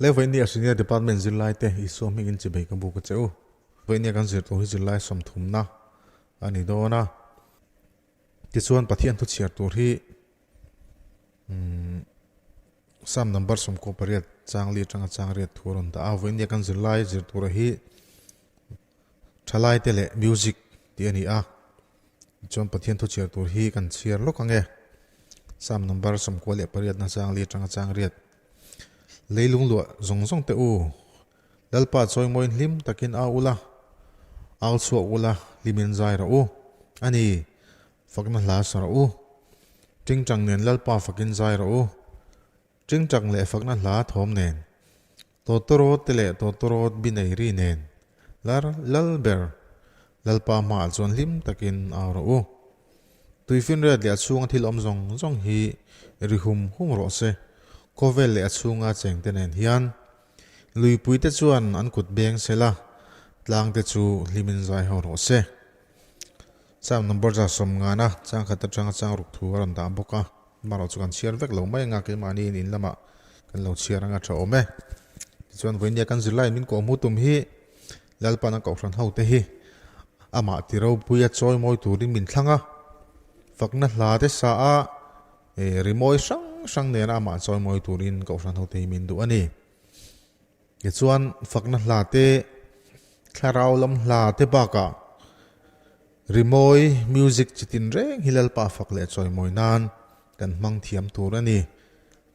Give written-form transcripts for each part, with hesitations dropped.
Levaini a Senior Department zirlaite Isua hmingin chibei ka buk a che u. Vawinia kan zir tur hi zirlai sawmthumna a ni dawn a. Tichuan Pathian thu chhiar tur hi Psalm number 18 chang li atanga chang riat thu a rawn dah a. Vawinia kan zirlai zir tura hi Thalaite leh Music tih a ni a. Tichuan Pathian thu chhiar tur hi kan chhiar lawk ang e. Psalm number 98 na chang li atanga chang riat. Leilung luah zawng zawng te u, Lalpa chawimawiin hlim takin au ula, au chhuak ula, hlimin zai rawh u. A ni, fakna hla sa rawh u. Tingtang nen Lalpa fakin zai rawh u. Tingtang leh fakna hla thawm nen, tawtawrawt te leh tawtawrawt bi nei ri nen, lar lal ber Lalpa hmaah chuan hlim takin au rawh u. Tuifinriat leh a chhunga thil awm zawng zawng hi ri hum hum rawh se. Khawvel leh a chhunga chengte nen hian luipuite chuan an kut beng sela, tlangte chu hlimin zai ho rawh se. Chang number 150 chang khat atanga chang ruk thu a rawn dah bawk a, amaherawh chu kan chhiar vek lo mai anga keimahni in lamah kan lo chhiar anga tha awm e. Tichuan vawinia kan zirlai min kawhhmuh tum hi Lalpana Kohhran hote hi amah ti ropuia chawi mawi turin min thlang a, fakna hla te sa a, rimawi hrang hrang nena amah chawi mawi turin Kohhran hote hi min duh a ni. Tichuan fakna hla te, thlarau lam hla te bakah rimawi music chi tin reng hi Lalpa fak leh chawi mawi nan kan hmang thiam tur a ni.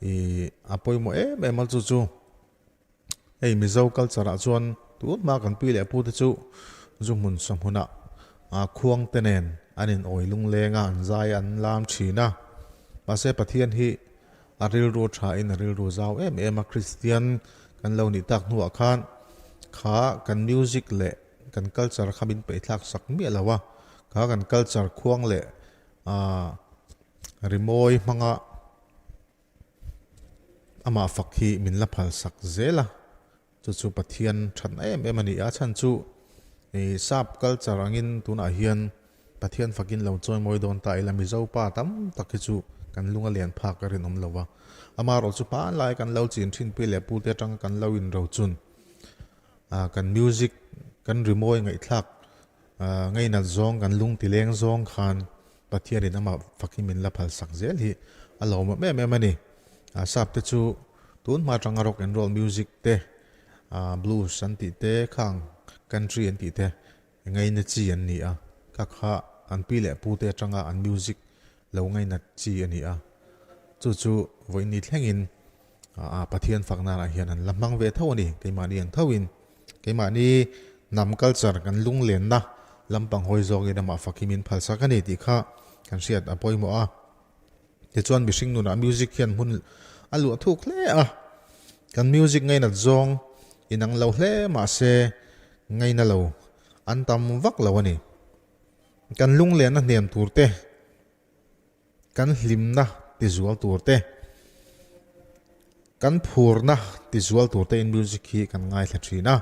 Ih a pawimawh em em a chu chu. Hei Mizo culture ah chuan tun hma kan pi leh pu te chu zu hmun sa hmunah khuang te nen an in awi lungleng a, an zai an lam thin a. Mahse Pathian hi a rilru tha in a rilru zau em em a, Kristian kan lo nih tak hnuah khan kha kan music leh kan culture kha min peihthlak sak miah lo a, kha kan culture khuang leh rimawi hmanga Amah fak hi min la phal sak zel a, chu chu Pathian thatna em em a ni a, chhan chu sap culture angin tunah hian Pathian fakin lo chawi mawi dawn ta ila Mizo pa tam tak hi chu kan lung a lian phak a rinawm lo a, amaherawh chu hmanlai kan lo chin thin pi leh pute atanga kan lo inrochun kan music kan rimawi ngaihthlak Ngainat zawng kan lung ti leng zawng khan Pathianin amah fak hi min la phal sak zel hi a lawmawm em em a ni. Sap te chu tun hma atanga rock and roll music te, blues an tih te, khang country an tih te ngaina chi an ni a. Kha kha an pi leh pu te atanga an music lo ngainat chi a ni a. Chu chu vawiin thlengin Pathian fak nanah hian an la hmang ve tho a ni. Keimahni ang thoin Keimahni hnam culture kan lunglenna lampang hawi zawngin amah fak hi min phalsak a ni tih kha kan hriat a pawimawh a. Tichuan mihring nunah music hian hmun a luah thuk hle a, kan music ngainat zawng inang lo hle mahse ngaina lo an tam vak lo a ni. Kan lunglenna hnem tur te Kan hlimna tizual tur te, kan phurna tizual tur te in music hi kan ngaithla thin a.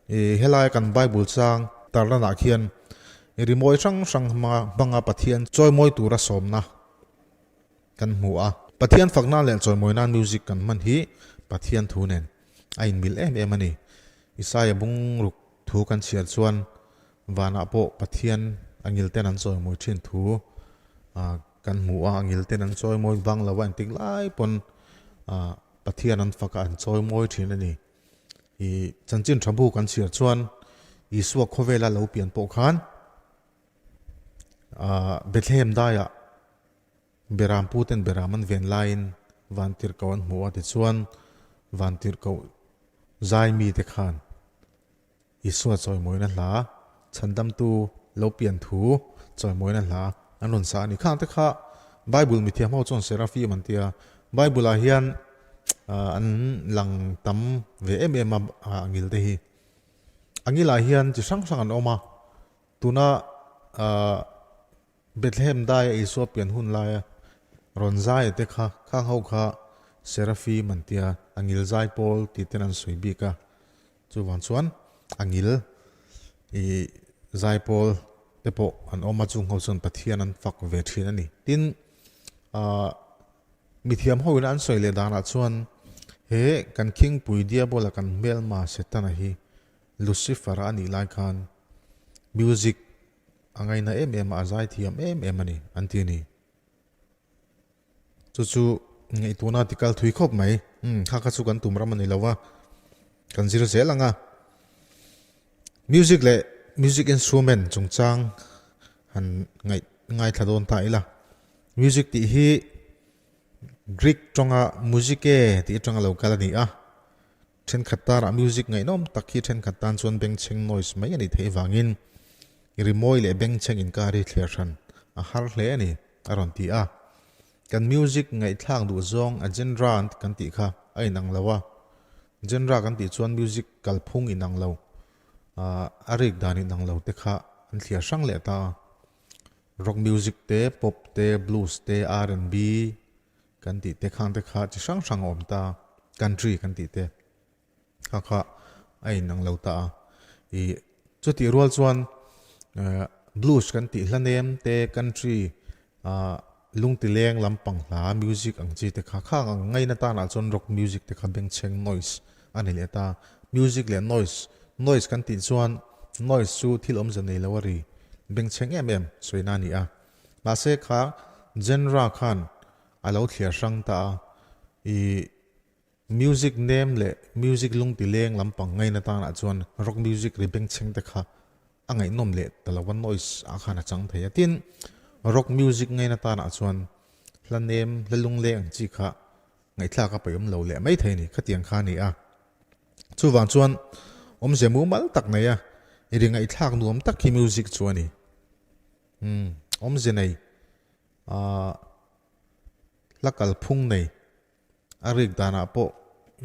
I helai kan Bible chang tarlanah khian rimawi hrang hrang hmanga Pathian chawimawi tura sawmna kan hmu a. Pathian fakna leh chawimawi nan music kan hman hi Pathian thu nen a inmil em em a ni. Isaiah bungruk thu kan chhiar chuan Vanah pawh Pathian a ngilten an chawimawi thin thu kan hmu a, a ngilten an chawimawi vang lo a engtik lai pawn Pathian an fak a an chawimawi thin a ni. I chanchin tha bu kan chhiar chuan Isua khawvela lo pian pawh khan Bethlehem daiah Beram puten beram an ven laiin vantirhkoh an hmu a tichuan vantirhkoh zai mite khan Isua chawimawina hla, Chhandamtu lo pian thu chawimawina hla an rawn sa a ni. Khang te kha Bible mithiam ho chuan Seraphim an ti a, Bible ah hian an lang tam ve em em a angil te hi. Angil ah hian chi hrang hrang an awm a, tuna Bethlehem daia Isua pian hun laia rawn zaia te kha, khang ho kha Seraphim an ti a, angil zai pawl tih ten an sawi bik a. Chuvang chuan a ngil i zaipawl te pawh an awm a, chung ho chuan Pathian an fak ve thin a ni. Tin, mithiam ho ina an sawi leh danah chuan He kan khingpui Diabola kan hmelma Setana hi Lucifer-a a nih lai khan music a ngaina em em a, a zaithiam em em a ni an ti a ni. Chu chu ngaihtuahna ti kal thui khawp mai. Umm kha kha chu kan tum ram a ni lo a, kan zir zel ang a. Music leh music instrument chungchang han ngaih ngaithla dawn ta ila. Music tih hi Greek tawnga musike tih atanga lo kal a ni a. Thenkhat tarah music ngaihnawm tak hi thenkhat tan chuan bengchheng noise mai a nih theih vangin rimawi leh bengchheng inkar hi thliar hran a har hle a ni, a rawn ti a. Kan music ngaihthlak duh zawng a genre an kan tih kha a inang lo a. Genre kan tih chuan music kalphung inang lo, a rik dan inang lo te kha an thliar hrang leh ta a. Rock music te, pop te, blues te, R&B, Kan tih te khang te kha chi hrang hrang a awm ta, country kan tih te kha kha a inang lo ta a. I chutih rual chuan blues kan tih hla nem te country ah lungtileng lampang hla music ang chi te kha khang ang ngaina tanah chuan rock music te kha bengchheng noise a ni leh ta. Music leh noise, noise kan tih chuan noise chu thil awmze nei lo a ri bengchheng em em sawina a ni a. Mahse kha genre khan a lo thliar hrang ta a, i music name leh music lungti leng lampang ngaina tanah chuan rock music ri bengchheng te kha a ngaihnawm leh ta lo a, noise ah khan a chang thei a. Tin, rock music ngaina tanah chuan hla nem, hla lungleng ang chi kha ngaihthlak a paihawm lo leh mai thei a ni, khatiang kha a ni a. Chuvang chuan awmze mumal tak nei a, i ri ngaihthlak nuam tak hi music chu a ni. Umm awmze nei ahh hla kalphung nei a rik danah pawh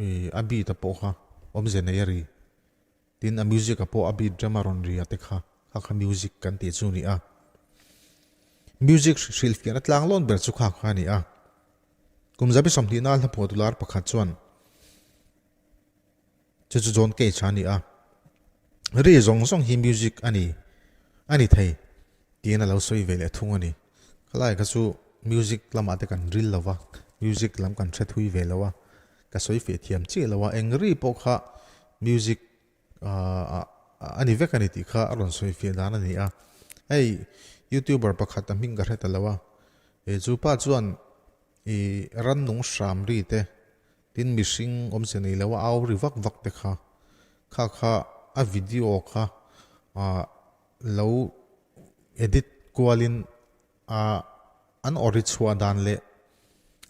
ih a beat a pawh kha awmze nei a ri tin a music a pawh a beat rem a rawn ri a te kha kha kha music kan tih chu a ni a music hrilhfiahna tlang lawn ber chu kha kha a ni a kum zabi 20 na hla phuah dular pakhat chuan Chu chu John Cage a ni a, ri zawng zawng hi music a ni a ni thei tiin a lo sawi ve leh thung a ni. Khalai kha chu music lamah te kan ril lo va, music lam kan hre thui ve lo a, ka sawi feh thiam chiah lo a, eng ri pawh kha music a ni vek a ni tih kha a rawn sawi fiah dan a ni a. Hei youtuber pakhat a hming ka hre ta lo a, he chu pa chuan i rannung hram ri te Tin mihring awmzia nei lo a au ri vak vak te kha kha kha a video kha ah lo edit kualin ah an aw ri chhuah dan leh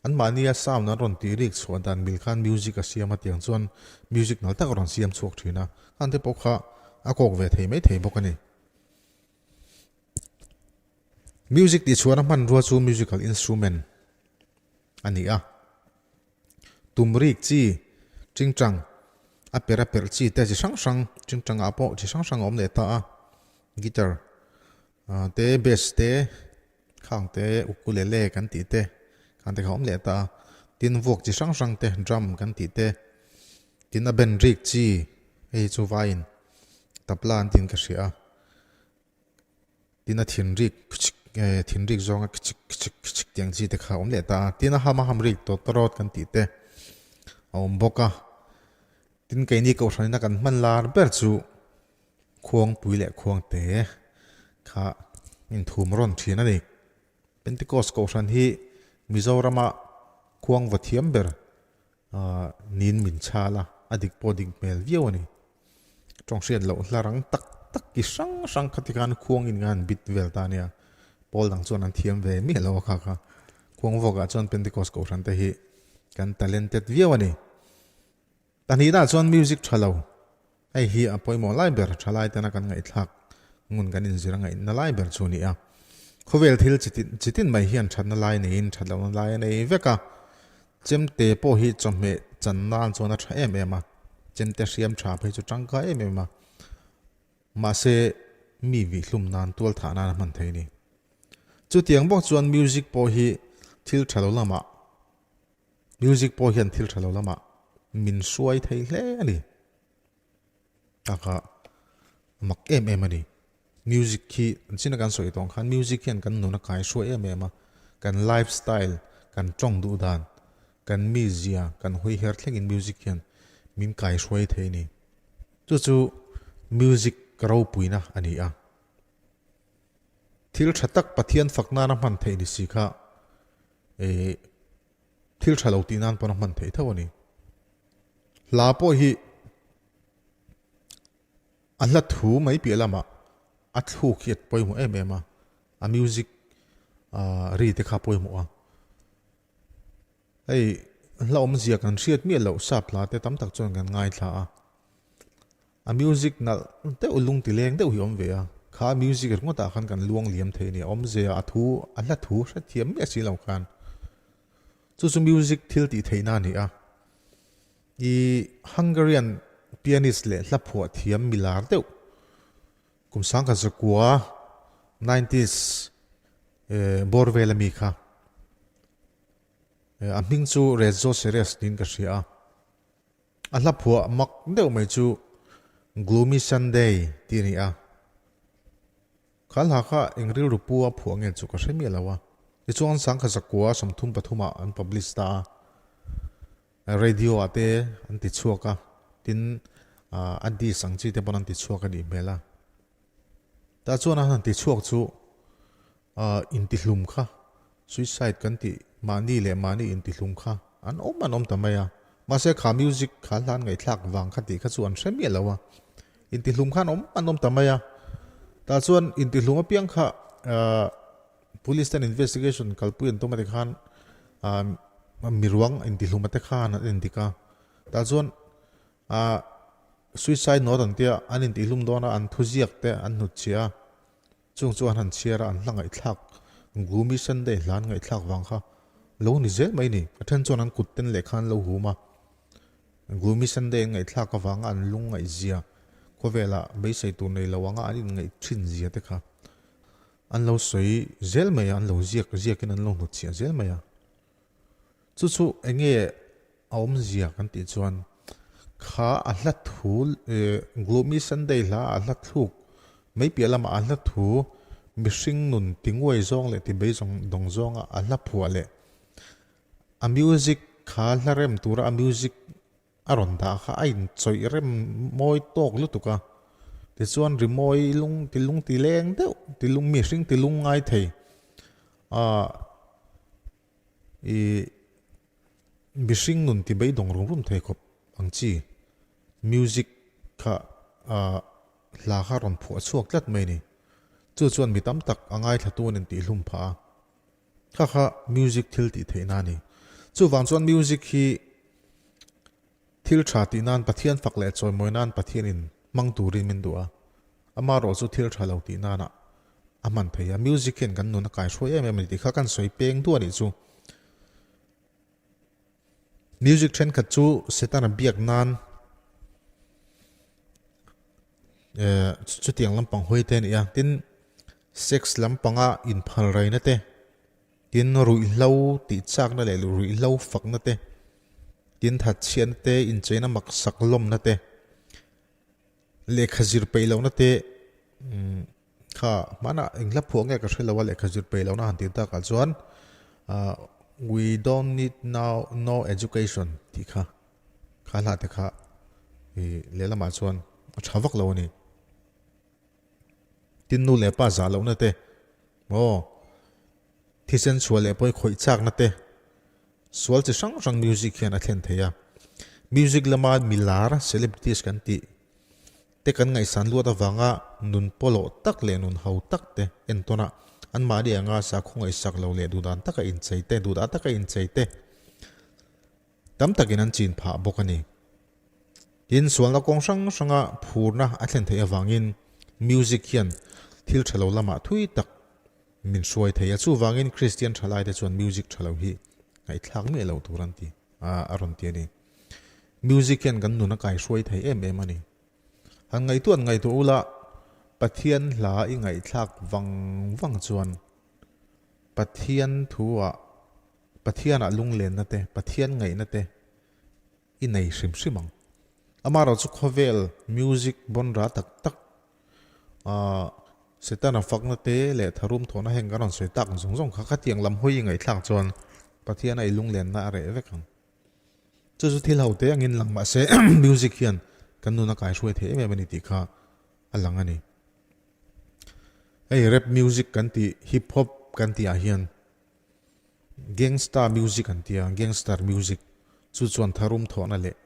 an mahnia sound an rawn tih rik chhuah dan mil khan music a siam a tiang chuan music nal tak a rawn siam chhuak thin a khang te pawh kha a kawk ve thei mai thei bawk a ni. Music tih chhuahna hmanrua chu musical instrument a ni a. Tumrik chi, tingtang, a per a perh chi te chi hrang hrang, tingtang ah pawh chi hrang hrang a awm leh ta a, guitar te, bass te, khang te, ukulele kan tih te, khang te kha a awm leh ta a, tin vuak chi hrang hrang te, drum kan tih te, tin a ben rik chi, hei hi chu vaiin tabla an tiin ka hria a. Tin a thinrik khichik eh thinrik zawnga khichik khichik khichik tih ang chi te kha a awm leh ta a. Tin a ham a ham rik tawtawrawt kan tih te a awm bawk a. Tin keini kohhran ina kan hman lar ber chu khuangpui leh khuangte kha inthum rawn thin a ni. Pentecost kohhran hi Mizorama khuang va thiam ber Nin min chhal a, a dik pawh dik hmel viau a ni. Tawng hriat loh hla rang tak tak ki hrang hrang khati khan khuang in khan bit vel ta nia. Pawl dang chuan an thiam ve miah lo a kha kha. Khuang vawkah chuan Pentecost kohhran te hi kan talented viau a ni. Pahnihna chuan music tha lo. Hei hi a pawimawh lai ber tha lai tena kan ngaihthlak ngun kan inzir a ngaihna lai ber chu a ni a. Khawvel thil chi tin mai hian thatna lai neiin that lohna lai a nei vek a. Chemte pawh hi chawhmeh chan nan chuan a tha em em a, chemte hriam tha phei chu tangkai em em a. Mahse mi vihlum nan tual thah nan a hman thei a ni. Chutiang bawk chuan music pawh hi thil tha lo lamah Music pawh hian thil tha lo lamah min hruai thei hle a ni. Taka mak em em a ni. Music hi an china kan sawi tawng khan music hian kan nun a kai hruai em em a. Kan lifestyle, kan tawng duh dan, Kan mizia, kan hawi her thlengin music hian min kaihruai thei a ni. Chu chu music ropuina a ni a. Thil tha tak Pathian fak nana hman theih ni si kha eh thil tha lo tih nan pawn a hman theih tho a ni. Hla pawh hi a hla thu mai piah lamah a thluk hi a pawimawh em em a, a music ah ri te kha a pawimawh a. Hei hla awmzia kan hriat miah loh sap hla te tam tak chuan kan ngaithla a, a music nalh deuh lung ti leng deuh hi a awm ve a, kha music ringawt ah khan kan luang liam thei a ni, a awmzia a thu a hla thu hrethiam miah si lo khan chu chu music thil tih theihna a ni a, i Hungarian pianist leh hla phuah thiam milar deuh kum sangkhat zakua nineties bawr vel ami kha. A hming chu Rezzo Seres niin ka hria a. A hla phuah mak deuh mai chu Gloomy Sunday tih a ni a. Kha hla kha eng rilru pu a phuah nge chu ka hre miah lo a. Tichuan sangkha zakua 33 ah an publish ta a. Radio ah te an ti chhuak a, tin a disc ang chi te pawn an ti chhuak a nih hmel a. Tah chuan a han ti chhuak chu Intihlum kha, suicide kan tih mahni leh mahni intihlum kha an awm an awm ta mai a. Mahse kha music kha hlan ngaihthlak vang kha tih kha chu an hre miah lo a. Intihlum kha an awm an awm ta mai a. Tah chuan intihlum apiang kha police ten investigation kalpui an tum a tikhan miruang intihlum ate khan an endik a. Tah chuan suicide note an tia an intihlum dawn a an thuziak te an hnutchhiah a. Chung chu an han chhiar a, an hla ngaihthlak, Gloomy Sunday hla an ngaihthlak vang kha lo ni zel mai ni. A then chuan an kut ten lehkha an lo hum a, Gloomy Sunday an ngaihthlak avanga an lung ngaihzia, khawvelah beisei tur nei lo anga an inngaih thin zia te kha an lo sawi zel mai a, an lo ziak ziakin an lo hnutchhiah zel mai a. Chu chu eng nge a awmzia kan tih chuan kha a hla thu Gloomy Sunday hla a hla thluk mai piah lamah a hla thu mihring nun ti nguai zawng leh ti bei zawng dawng zawnga a hla phuah leh a music kha hla rem tura a music a rawn dah kha a inchawih rem mawi tawk lutuk a, tichuan rimawi lung ti lung ti leng deuh ti lung mihring ti lung ngai thei ah I mihring nun ti beidawng rum rum thei khawp ang chi music kha ah hla kha rawn phuah chhuak tlat mai a ni. Chu chuan mi tam tak a ngaithlatu an intihlum phah a, kha kha music thil tih theihna a ni. Chuvang chuan music hi Thil tha tih nan Pathian fak leh chawimawi nan Pathianin hmang turin min duh a, amaherawh chu thil tha lo tih nanah a hman thei a. Music hian kan nun a kaihruai em em a ni tih kha kan sawi peng duah a nih chu. Music thenkhat chu Setana biak nan eh chutiang lampang hawi te a ni a, tin sex lampanga inphal raina te, Tin, ruihhlo tih chakna leh ruihhlo fakna te, tin thatchhiatna te, incheina maksak lawmna te, lehkha zir peih lohna te, kha hmanah eng hla phuah nge ka hre lo a lehkha zir peih lohna han tih takah chuan we don't need now no education tih kha kha hla te kha lehlamah chuan a tha vak lo a ni. Tin nu leh pa zah lohna te, aw, thisen chhuah leh pawi khawih chakna te, sual chi hrang hrang music hian a thlen thei a. Music lama milar, celebrities kan tih te kan ngaihsan luat avanga nun pawlawh tak leh nun ho tak te entawn a, anmahni anga sakhaw ngaihsak lo leh duhdan taka inchei te, duhdah taka inchei te tam takin an chin phah bawk a ni. Tin, sualna kawng hrang hranga phurna a thlen theih avangin music hian thil tha lo lamah thui tak min hruai thei a. Chuvangin Kristian thalaite chuan music tha lo hi ngaihthlak miah lo tur an ti a, a rawn ti a ni. Music hian kan nun a kaihruai thei em em a ni. Han ngaihtuah an ngaihtuah ula, Pathian hla i ngaihthlak vang vang chuan Pathian thu-ah Pathianah lunglenna te, Pathian ngaihna te i nei hrim hrim ang. Amaherawhchu khawvel music bawnra tak tak ah Setana fakna te leh tharum thawhna heng kan rawn sawi tak zawng zawng kha khatiang lam hawi i ngaihthlak chuan Pathiana i lunglenna a reh vek ang. Chu chu thil ho te angin lang mah se music hian kan nun a kaihruai thei em em a ni tih kha a lang a ni. Hei rap music kan tih hip hop kan tih ah hian gangsta music an ti a, gangster music chu chuan tharum thawhna leh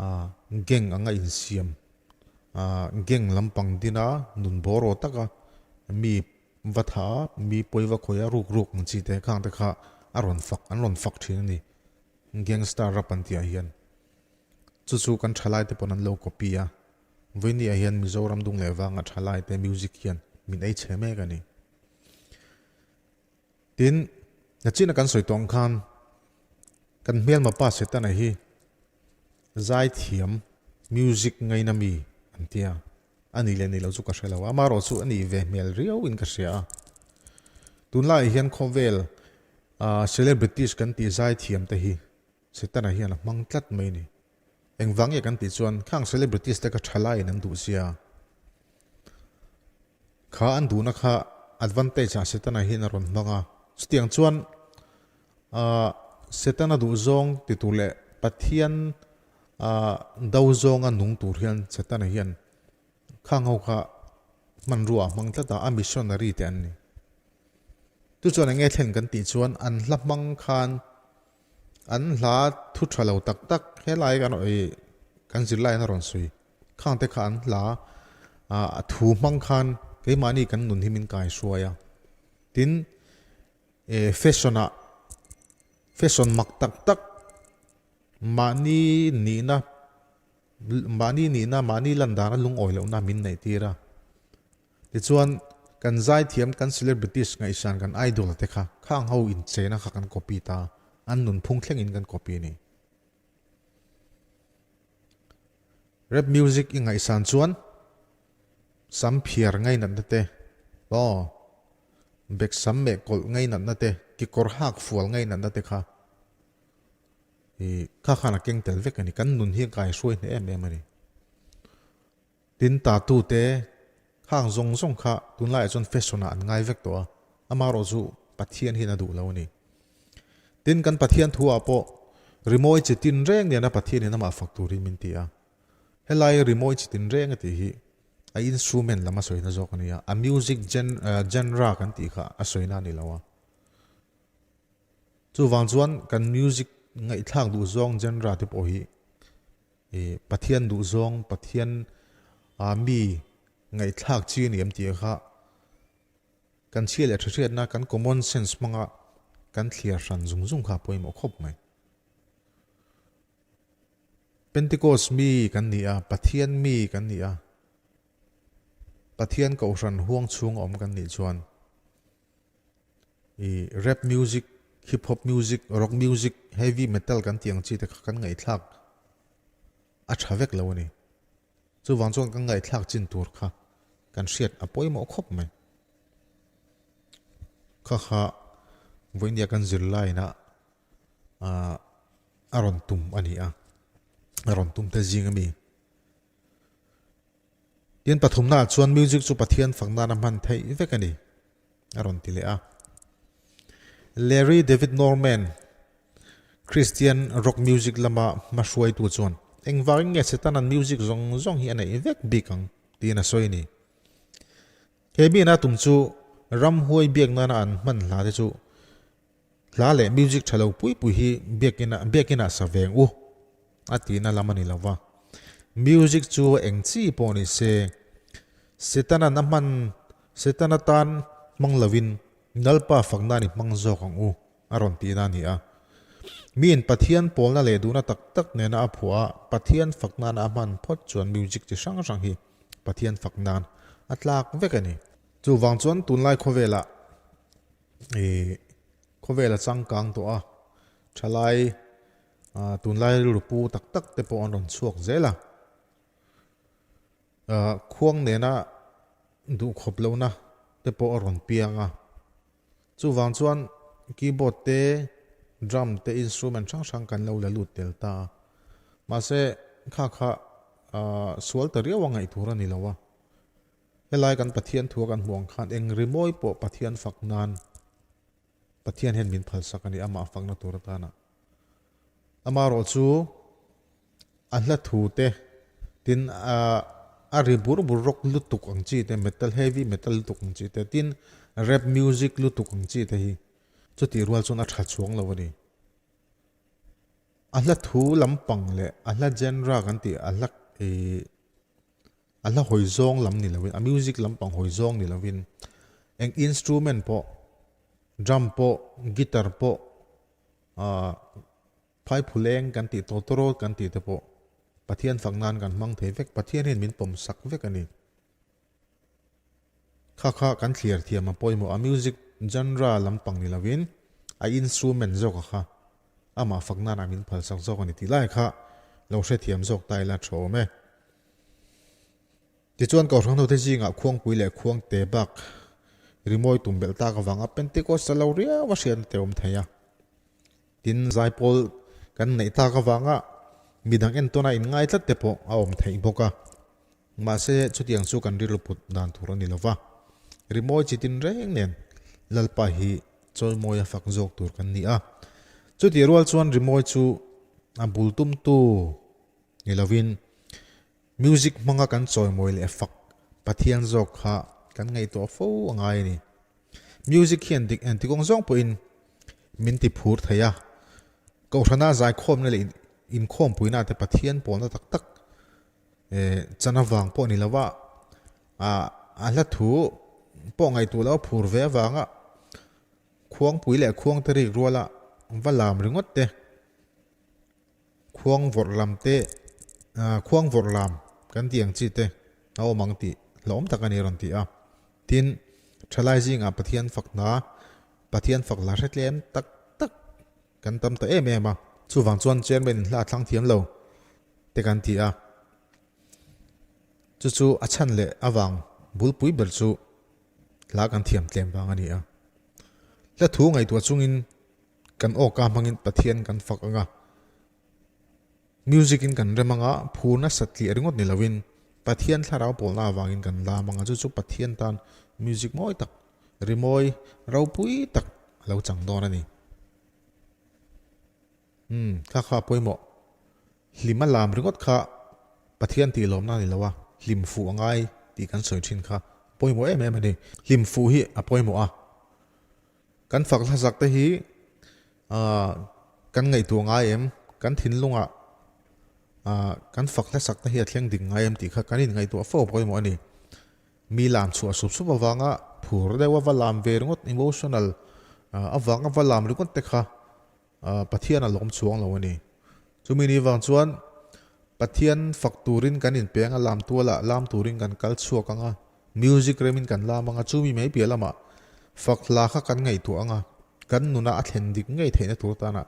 ah gang anga insiam ah gang lampang dina nun bawraw taka mi va tha a, mi pawi va khawih a ruk ruk ang chi te khang te kha a rawn fak an rawn fak thin a ni. Gangster rap an tih ah hian chu chu kan thalai te pawn an lo copy a, vawiini ah hian Mizoram dung leh vanga thalai te music hian min ei chhe mek a ni. Tin, nachina kan sawi tawh ang khan kan hmelma pa Setana hi zaithiam music ngaina mi an tia, a nih leh nih loh chu ka hre lo a, amaherawh chu a nih ve hmel riau in ka hria a. Tunlaiah hian khawvel ah celebrities kan tih zaithiam te hi Setana hian a hmang tlat mai a ni. Engvang nge kan tih chuan khang celebrities te kha thalaiin an duh sia. Kha an duhna kha advantage ah Setana hian a rawn hmang a. Chutiang chuan ah Setana duh zawng ti tur leh Pathian ah do zawnga nung tur hian Setana hian khang ho kha hmanrua a hmang tlat a, a missionary te an ni. Chu chuan eng nge thlen kan tih chuan an hla hmang khan An hla thu tha lo tak tak helai kan ih kan zirlaiin a rawn sawi khang te kha an hla ah a thu hmang khan keimahni kan nun hi min kai hruai a tin eh fashion ah fashion mak tak tak mahni nihna mahni nihna mahni lan dana lungawi lohna min neih tir a. Tichuan, kan zaithiam, kan celebrities ngaihsan, kan idol te kha khang ho inchena kha kan copy ta, an nunphung thlengin kan copy a ni. Rap music i ngaihsan chuan sam phiar ngainatna te, aw, bek sam meh kawlh ngainatna te, kekawr hak fual ngainatna te kha i kha khan a keng tel vek a ni. Kan nun hi a kaihruai hneh em em a ni. Tin, tatu te khang zawng zawng kha tunlaiah chuan fashion ah an ngai vek tawh a, amaherawh chu Pathian hian a duh lo a ni. Tin, kan Pathian thu ah pawh rimawi chi tin reng nena Pathian in amah fak turin min ti a. Helai rimawi chi tin reng a tih hi a instrument lam a sawina zawk a ni a, a music genre kan tih kha a sawina a ni lo a. Chuvang chuan kan music ngaihthlak duh zawng genre te pawh hi I Pathian duhzawng, Pathian ah mi ngaihthlak chi a ni em tih kha kan chhia leh thahriatna, kan common sense hmanga kan thliar hran zung zung kha a pawimawh khawp mai. Pentecost mi kan ni a, Pathian mi kan ni a, Pathian kohhran huang chhung a awm kan nih chuan I rap music, hip hop music, rock music, heavy metal kan tih ang chi te kha kan ngaihthlak a tha vek lo a ni. Chuvang chuan kan ngaihthlak chin tur kha kan hriat a pawimawh khawp mai. Kha kha vawinia kan zirlaina ah a rawn tum a ni a, a rawn tum te zing a mi. Tin pathumnaah chuan music chu Pathian fak nana hman theih vek a ni, a rawn ti leh a. Larry David Norman, Christian rock music lama hmahruaitu chuan, Engvangin nge Setanan music zawng zawng hi a neih vek bik ang? tiin a sawi a ni. He miin a tum chu ramhuai biak nana an hman hla te chu Hla leh music tha lo pui pui hi biakinah biakinah sa veng u a tihna lam a ni lo va. Music chu eng chi pawh ni se, Setana'n a hman Setana tan hmang lovin Lalpa fakna ni hmang zawk ang u a rawn tihna a ni a. Miin Pathian pawlna leh duhna tak tak nena a phuah a, Pathian fak nana a hman phawt chuan music chi hrang hrang hi Pathian fak nan a tlak vek a ni. Chuvang chuan tunlai khawvelah Ih khawvel a changkang tawh a, thalai ah tunlai rilru pu tak tak te pawh an rawn chhuak zel a, ah khuang nena duhkhawp lohna te pawh a rawn piang a, chuvang chuan keyboard te drum te instrument hrang hrang kan lo la lut tel ta a, mahse kha kha ah sual ta riau a ngaih tur a ni lo a. Helai kan Pathian thua kan hmuh ang khan eng rimawi pawh Pathian fak nan Pathian hian min phalsak a ni, amah fakna tur atana. Amaherawh chu. A hla thu te, tin a ri bur bur rock lutuk ang chi te, metal heavy metal lutuk ang chi te, tin rap music lutuk ang chi te hi chutih rual chuan a tha chuang lo a ni. A hla thu lampang leh a hla genre kan tih a hla ih a hla hawi zawng lam ni lovin a music lampang hawi zawng ni lovin eng instrument pawh drum pawh guitar pawh ah Phaiphuleng kan tih tawtawrawl kan tih te pawh Pathian fak nan kan hmang thei vek, Pathian hian min pawm sak vek a ni. Kha kha kan thliar thiam a pawimawh a, music genre lampang ni lovin a instrument zawk a kha amah fak nan ah min phal sak zawk a ni tih lai kha lo hrethiam zawk ta ila tha awm e. Tichuan Kohhran hote zingah Khuangpui leh Khuangte bak rimawi tum belh tak avanga Pentecost a lo riau a hriatna te awm thei a. Tin, zaipawl kan neih tak avanga midang entawna inngai tlat te pawh a awm theih bawk a. Mahse, chutiang chu kan rilru put dan tur a ni lo va. Rimawi chi tin reng nen Lalpa hi chawimawi a fak zawk tur kan ni a. Chutih rual chuan rimawi chu a bul tumtu ni lovin music hmanga kan chawimawi leh fak Pathian zawk kha kan ngaihtuah fo a ngai a ni. Music hian dik engti kawng zawng pawhin min ti phur thei a, Kohhrana zaikhawmna leh inkhawmpuina te Pathian pawlna tak tak chan avang pawh ni lova a hla thu pawh ngaihtuah loh a phur ve avanga khuangpui leh khuangte rik ruala va lam ringawt te Khuang vawrh lam te, khuang vawrh lam kan tih ang chi te a awm ang tih hlauhawm tak a ni a rawn ti a. Tin, thalai zingah Pathian fak hna, Pathian fak hla hre tlem tak tak kan tam ta em em a. Chuvang chuan chairman in hla a thlang thiam lo te kan ti a. Chu chu a chhan leh avang bulpui ber chu hla kan thiam tlem vang a ni a. Hla thu ngaihtuah chungin Kan awka hmangin Pathian kan fak ang a, music in kan rem ang a, phur nasa tliah ringawt ni loin Pathian thlarau pawlna avangin kan lam ang a, chu chu Pathian tan music mawi tak, rimawi ropui tak a lo chang dawn a ni. Umm, kha kha a pawimawh. Hlim a lam ringawt kha Pathian tih lawmna a ni lo a, hlim fuh a ngai tih kan sawi thin kha a pawimawh em em a ni. Hlim fuh hi a pawimawh a. Kan fak hlasak te hi kan ngaihtuah ngai em? Kan thinlungah kan fak hlasak te hi a thleng dik ngai em tih kha kan inngaihtuah fo pawimawh a ni. Mi lam chhuah sup sup avanga phur deuh a va lam ve ringawt, emotional avanga va lam ringawt te kha Pathian a lawm chuang lo a ni. Chumi ni vang chuan Pathian fak turin kan inpeng a, lam tualah lam turin kan kal chhuak ang a, music remin kan lam ang a, chumi mai piah lamah fak hla kha kan ngaihtuah ang a, kan nuna a thlen dik ngei theihna tur tana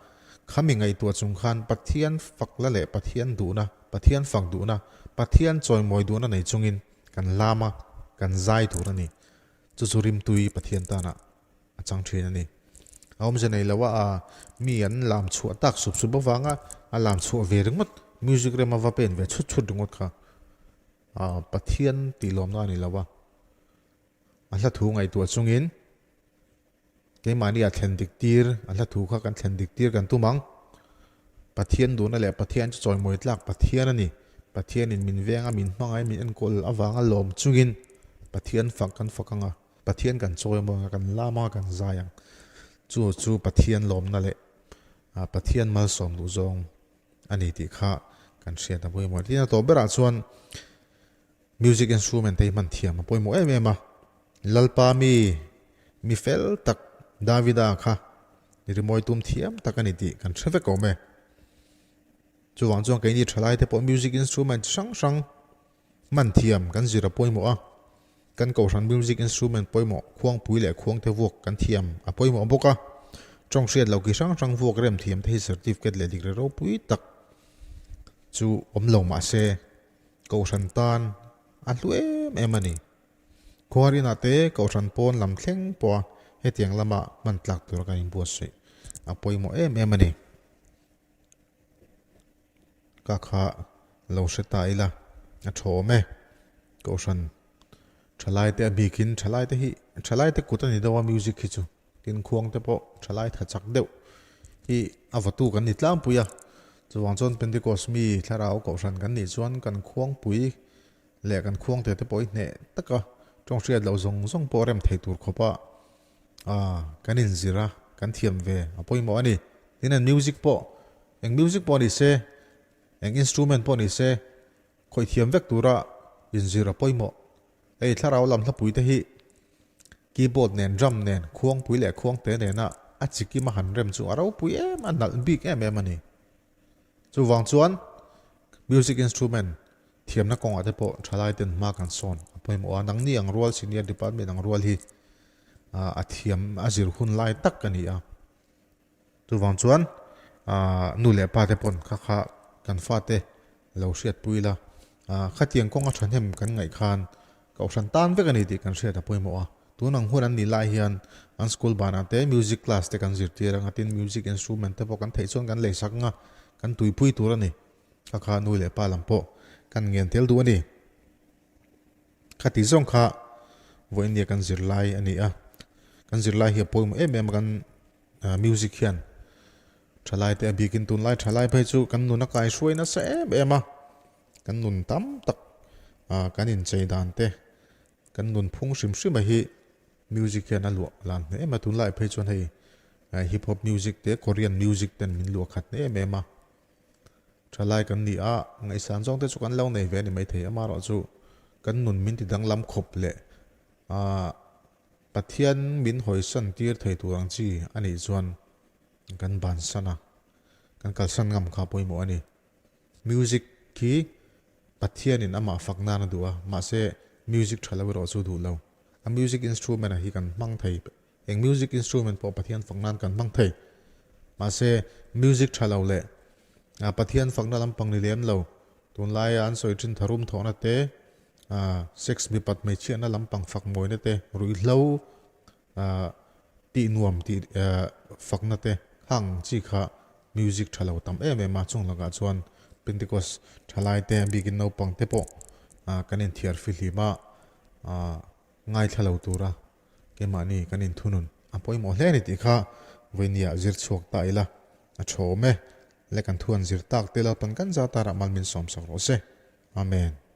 khami ngaihtuah chung khan Pathian fak la leh Pathian duhna, Pathian fak duhna, Pathian chawimawi duhna nei chungin kan lam a, kan zai tur a ni. Chu chu rimtui Pathian tana a chang thin a ni. A awmze nei lo a, a mi an lam chhuah tak sup sup avanga a lam chhuah ve ringawt, music rem a va pen ve chhut chhut ringawt kha a Pathian tih lawmna a ni lo a. A hla thu ngaihtuah chungin keimahni a thlen dik tir, a hla thu kha kan thlen dik tir kan tum ang. Pathian duhna leh Pathian chu chawimawi tlak Pathian a ni. Pathianin min venga min hmangaih min enkawl avanga lawm chungin Pathian fak kan fak ang a. Pathian kan chawi ang a, kan lam ang a, kan zai ang. Chu chu Pathian lawmna leh Pathian malsawm duh zawng a ni tih kha kan hriat a pawimawh. Tin a tawp berah chuan music instrument te hi hman thiam a pawimawh em em a. Lalpa mi mi fel tak Davida kha rimawi tum thiam tak a ni tih kan hre vek awm e. Chuvang chuan keini thalai te pawh music instrument chi hrang hrang Hman thiam kan zir a pawimawh a, kan kohhran music instrument pawimawh khuangpui leh khuangte vuak kan thiam a pawimawh bawk a. Tawng hriat loh ki hrang hrang vuak rem thiam te hi certificate leh degree ropui tak chu awm lo mah se kohhran tan a hlu em em a ni. Khuarinah te kohhran pawn lam thleng pawha hetiang lama hman tlak tura kan inbuatsaih a pawimawh em em a ni. Ka kha lo hre ta ila a tha awm e. Kohhran thalai te a bikin thalai te hi thalai te kut a ni deuh a music hi chu tin khuang te pawh thalai tha chak deuh hi a vatu kan ni tlangpui a. Chuvang chuan Pentecost mi thlarau kohhran kan nih chuan kan khuangpui leh kan khuangte te pawh hi hneh taka tawng hriat loh zawng zawng pawh rem thei tur khawpa kan inzir a, kan thiam ve a pawimawh a ni. Tin, an music pawh eng music pawh ni se, eng instrument pawh ni se khawih thiam vek tura inzir a pawimawh. Hei thlarau lam hlapui te hi keyboard nen, drum nen, khuangpui leh khuangte nena a chikim a han rem chu a ropui em a, nalh bik em em a ni. Chuvang chuan music instrument thiamna kawngah te pawh thalai ten hma kan sawn a pawimawh a, nangni ang rual senior department ang rual hi a thiam a zir hun lai tak a ni a. Chuvang chuan nu leh pa te pawn kha kha kan fate lo hriatpui ila, khatiang kawnga thahnem kan ngaih khan kohhran tan vek a ni tih kan hriat a pawimawh a. Tun ang hun an nih lai hian an school banah te music class te kan zirtir anga tin music instrument te pawh kan theih chuan kan leisak anga kan tuipui tur a ni. Kha kha nu leh pa lam pawh kan ngen tel duh a ni. Khati zawng kha vawiin kan zirlai a ni a, kan zirlai hi a pawimawh em em a kan Music hian thalai te a bikin tunlai thalai phei chu kan nun a kai hruai nasa em em a, kan nun tam tak kan inchei dan te, kan nun phung hrim hrim a hi music hian a luah lan hle em a, tunlai phei chuan hei hip hop music te Korean music ten min luah khat hle em em a, thalai kan ni a ngaihsan zawng te chu kan lo nei ve a ni maithei amaherawhchu kan nun min ti danglam khawp leh ahh. Pathian min hawisan tir thei tur ang chi a nih chuan kan bansan a, kan kalsan ngam kha pawimawh a ni. Music khi Pathianin amah fak nan a duh a, mahse music tha lo erawh chu duh lo. A music instrument a hi kan hmang thei, eng music instrument pawh Pathian fak nan kan hmang thei. Mahse music tha lo leh Pathian fakna lampang ni lem lo, tunlaia an sawi thin tharum thawhna te, Sex mipat hmeichhiatna lampang fak mawina te, ruihhlo tih nuam tih fakna te khang chi kha music tha lo tam em em a, chung lakah chuan Pentecost thalai te bikin naupang te pawh kan inthiar fihlim a, ngaithla lo tura keimahni kan inthunun a pawimawh hle a ni tih kha vawinia zir chhuak ta ila a tha awm e, le kan thu an zir tak te Lalpan kan zat arah mal min sawmsak rawh se. Amen.